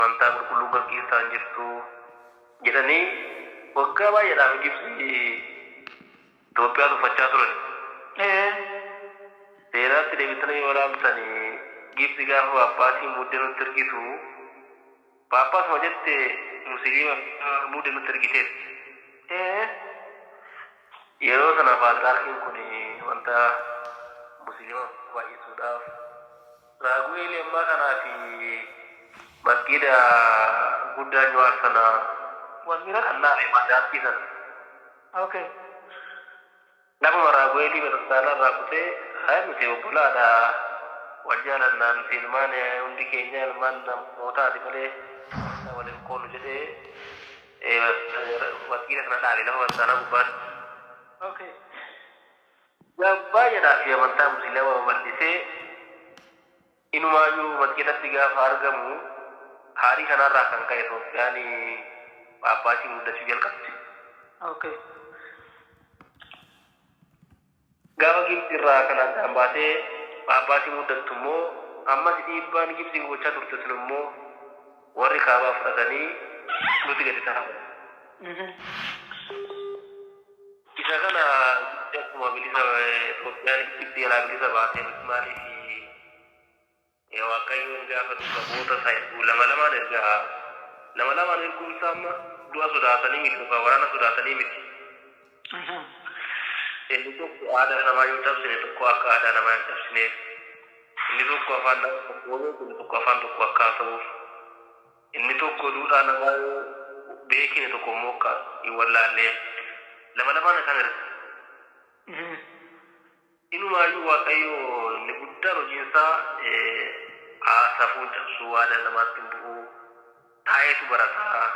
Amantaa qulqulluu gaggeessaa hin jirtu jedhanii waggaa baay'eedhaaf Gibxi Itoophiyaa tuffachaa turan. Seenaatti deebitanii yoo ilaaltan, Gibxi gaafa Paappaasii muuddee nutti ergitu, Paappaasuma jette Musiliima muuddee nutti ergiteetti. Yeroo sana Paatriyaarkiin kun wanta Musiliima baay'isuudhaaf Raagu'eel ammaa kanaa fi masgiida guddaa Anwaar sana Masgiida? kan dhaabe Paatriyaarkii sana. Lafuma Raagu'eelii bataskaana irraa kutee, "Hayi, nuti obbolaadha, wal jaalannaa, nuti ilmaan hundi keenya ilmaan namootaati malee amantaa wal hin qoonu" jedhee masgiida sana dhaabe lafa bataskaanaa gubbaatti. Baay'eedhaa fi amantaa Musliima babal'isee, inumaayyuu masgiidatti gaafa argamu haarii kanarraa kan ka'e Itoophiyaan Paappaasii muddachuu jalqabde. Gaafa Gibxi irraa kan addaan baatee Paappaasii muddattu immoo, ammas dhiibbaan Gibxi gochaa turte sun immoo warri kaabaa fudhatanii nuti gadi ta'an. Isa kana Gibxi akkuma bilisa, Itoophiyaan Gibxi jalaa bilisa baatee, nuti maaliif Waaqayyoon gaafa saboota isaa ergu lama lamaan ergaa? Lama lamaan erguun isaa amma du'a sodaatanii miti yookaan waraana sodaatanii miti. Inni tokko aadaa namaa yoo cabsine, tokko akka aadaa namaa hin cabsineef. Inni tokko afaan nama tokko yoo beeku, inni tokko afaan tokko akka haasa'uuf. Inni tokko duudhaa namaa yoo beekine, tokko immoo akka hin wallaalleef. Lama lamaan isaan erga. Inumaayyuu Waaqayyo inni guddaan hojiinsaa safuun cabsuu, aadaa namaatti hin bu'uu, taa'eetu barataa.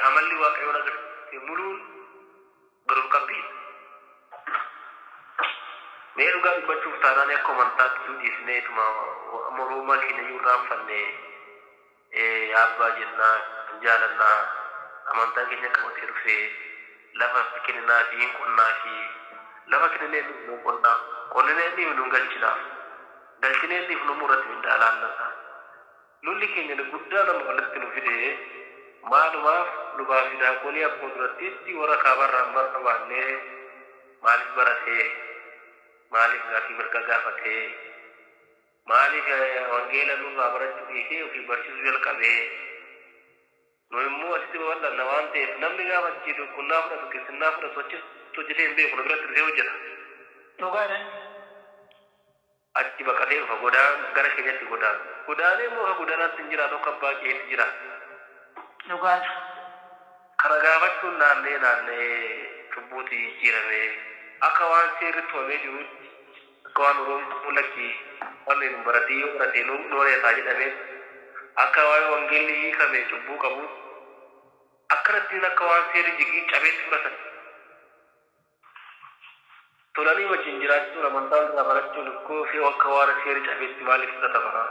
Amalli Waaqayyoon agarsiise muluun garuu qabbiidha. Mee dhugaa dubbachuuf taanaan, akka amantaatti iyyuu dhiisneetuma Oromummaa keenya iyyuu irraanfanne. Abbaa jennaa, jaalannaa, amantaan keenya qabatee dhufee lafa kenninaa fi hin qonnaa fi lafa kenninee nu qonnaa, qonninee nu galchinaaf, galchinee nu irratti mindaa laannaa. Lolli keenya guddaa nama walitti nu fide maalumaaf? Lubaa fi daaqonii akkuma durattiitti warra kaabarraa hin barbaanne maaliif baratee, maaliif gaaffii mirga gaafatee, maaliif wangeela nurraa barachuu dhiisee ofii barsiisuu jalqabee? Nu immoo asitti babal'anna waan ta'eef, namni gaafa achii qunnaa fudhatu, kisinnaa fudhatu, achitti hojjetee hin beeku, nu biratti dhufee hojjeta. Dhugaadha. Achi baqatee dhufa, godaan gara keenyatti godaan. Godaanee immoo akka godaanaatti hin jiraatu, akka abbaa keetti jiraata. Dhugaadha. Kana gaafachuun naannee naannee cubbuutti jijjiirame, akka waan seerri tumamee jirutti, akka waan Oromoo lakki waan hin baratii, yoo barate nu ori'ataa jedhamee, akka waan wangeelli hiikame cubbuu qabuutti, akkanattiin akka waan seerri jigii cabeetti fudhatan. Tolanii wajjin jiraachuun, amantaa irraa barachuun ikkoo fi akka waan seerri cabeetti maaliif fudhatama?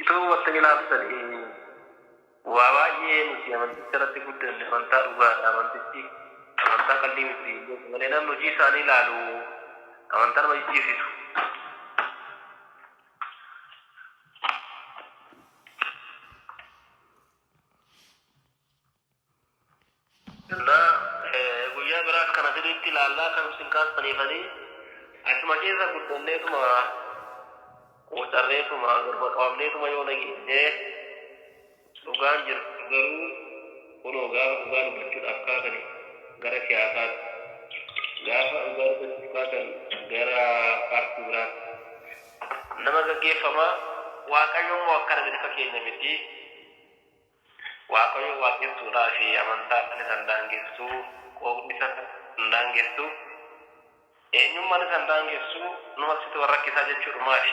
Itoo hubattanii ilaaltanii, waa baay'ee nuti amanticha irratti guddanne. Amantaa dhugaadha. Amantichi amantaa qalbii miti malee, namni hojii isaanii ilaalu amantaa nama jijjiirsisu. Guyyaa biraas kana sirriitti ilaallaa. Kan isin kaastaniifanii asuma keessa guddanneetuma, quucarreetuma, garba qabamneetuma yoo nageenyee, dhugaan jirtu garuu kunoo gaafa dhugaa dubbachuudhaaf kaatani gara siyaasaatti, gaafa dhugaa dubbachuuf kaatan gara paartii biraatti nama gaggeeffamaa. Waaqayyo immoo akkana miti, akka keenya miti. Waaqayyo waaqessuudhaa fi amantaa isaan daangessu, qooqni isa hin daangessu, eenyummaan isa hin daangessu. Numa sitti warra rakkisaa jechuudhumaa fi